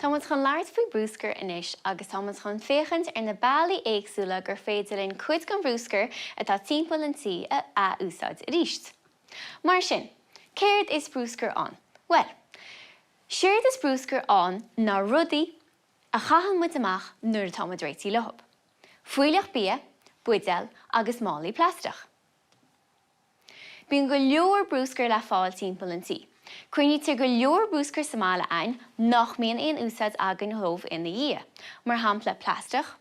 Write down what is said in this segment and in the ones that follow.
Tá muid chun labhairt faoi brúscar anois agus tá muid chun féachaint ar na bealaí éagsúla gur féidir linn cuid den bhrúscar atá timpeall an tí a ath-úsáid arís. Mar sin, céard is brúscar ann? Bhuel, séard is brúscar ann ná rudaí a chaitheann muid amach nuair atá muid réitithe leo. Fuílleach bia, buidéil agus málaí plaisteach. Bíonn go leor brúscair le fáil timpeall an tí. Cruinnítear go leor brúscair sa mbaile a'ainn nach mbíonn aon úsáid againn dhóibh ina dhiaidh, mar shampla plaisteach,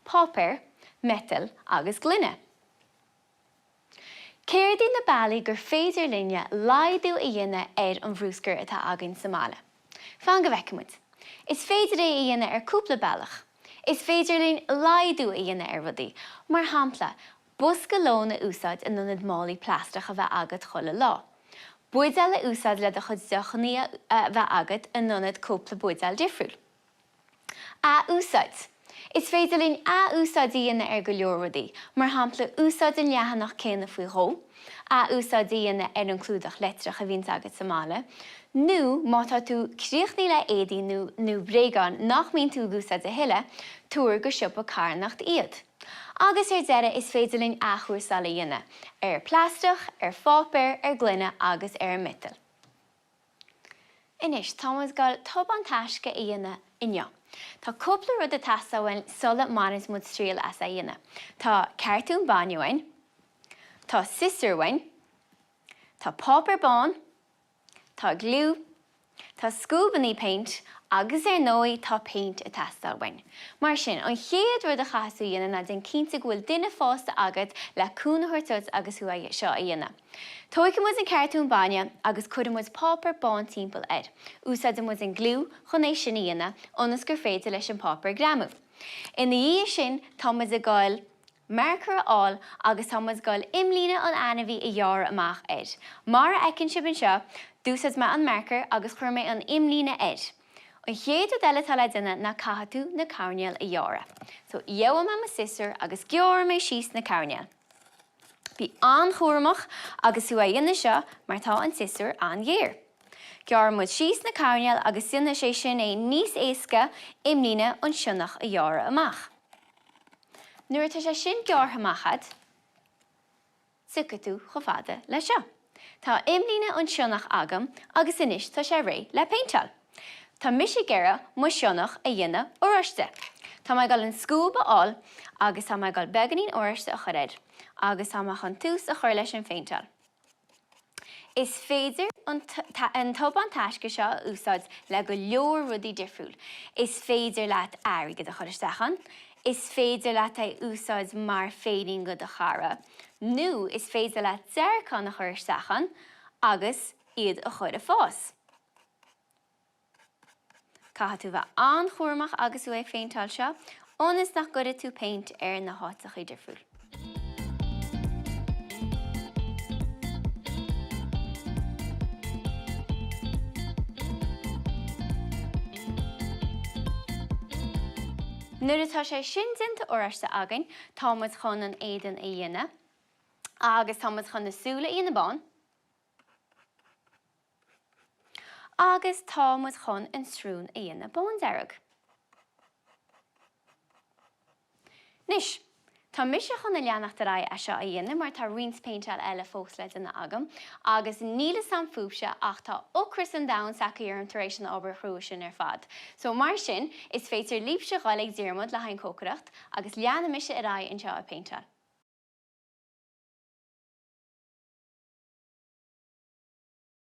páipéar, miotal agus gloine. Céard iad na bealaí gur féidir linne laghdú a dhéanamh ar an bhrúscar atá againn sa mbaile? Fan go bhfeicfidh muid. Is féidir é a dhéanamh ar cúpla bealach. Is féidir linn laghdú a dhéanamh ar rudaí, mar shampla, Bosca lóin a úsáid in ionad málaí plaisteach a bheith agat chuile lá. Buidéal a úsáid le do chuid deochanna a bheith agat in ionad cúpla buidéal difriúil. Ath-úsáid. Is féidir linn ath-úsáid a dhéanamh ar go leor rudaí, mar shampla úsáid an leathanach céanna faoi dhó, ath-úsáid a dhéanamh ar an clúdach leictreach a bhíonns agat sa mbaile, nó má tá tú críochnaithe le éadaí nó nó bréagáin nach mbíonn tú ag úsáid a thuilleadh, tabhair go siopa carthanachta iad. Agus ar deireadh is féidir linn athchúrsáil a dhéanamh ar phlaisteach, ar pháipéar, ar gloine agus ar an miotal. Anois, tá muid ag dul tobán taisce a dhéanamh inniu. Tá cúpla rud ag teastáil uainn sula mbaineann muid triail as é a dhéanamh. Tá cartún bainne uainn, tá siosúr uainn, tá páipéar bán, Tá gliú, tá scuabannaí péint agus ar ndóigh tá péint ag teastáil uainn. Mar sin, an chéad rud a chaithfidh tú a dhéanamh ná déan cinnte go bhfuil duine fásta agat le cúnamh a thabhairt duit agus tú é seo a dhéanamh. Tógfaidh muid an cartún bainne agus cuirfidh muid páipéar bán timpeall air. Úsáidfidh muid an gliú chun é sin a dhéanamh ionas gur féidir leis an páipéar greamú. Ina dhiaidh sin tá muid ag goil marker a fháil agus tá muid ag goil imlíne an ainmhí a ghearradh amach air. Mar a fheiceann sibh anseo, d'úsáid mé an marker agus chuir mé an imlíne air. An chéad rud eile atá le déanamh ná caithfidh tú na coirnéil a ghearradh. So, gheobhaidh mé mo siosúr agus gearrfaidh mé síos na coirnéil. Bí an-chúramach agus tú á dhéanamh seo mar tá an siosúr an-ghéar. Gearrfaidh muid síos na coirnéil agus déanfaidh sé sin é níos éasca imlíne an sionnach a ghearradh amach. Nuair atá sé sin gearrtha amach a'd, tiocfaidh tú chomh fada le seo. Tá imlíne an sionnach agam agus anois tá sé réidh le péinteáil. Tá mise ag iarraidh mo sionnach a dhéanamh oráiste. Tá mé ag dul an scuab a fháil agus tá mé ag dul beagáinín oráiste a chur air agus tá mé chun tús a chur leis an phéinteáil. Is féidir an tobán taisce seo a úsáid le go leor rudaí difriúil. Is féidir leat airgead a chur isteach ann, is féidir leat é a úsáid mar féirín do do chara, nó is féidir leat dearcán a chur isteach ann agus iad a chur ag fás. Caithfidh tú bheith an-chúramach agus tú ag phéinteáil seo, ionas nach gcuirfidh tú péint ar na háiteachaí difriúil. Nuair atá sé sin déanta oráiste againn, tá muid chun an éadan a dhéanamh agus tá muid chun na súile a dhéanamh bán. Agus tá muid chun an srón a dhéanamh bándearg. Anois, tá mise chun a leanacht ar aghaidh é seo a dhéanamh mar tá roinnt péinteáil eile fós le déanamh agam agus níl 'fhios a'm fúibhse ach tá ocras an domhain tagtha orm tar éis an obair chrua sin ar fad. So mar sin, is féidir libhse dhul ag Diarmuid le haghaidh an cócaireacht agus leanfaidh mise ar aghaidh anseo ag péinteáil.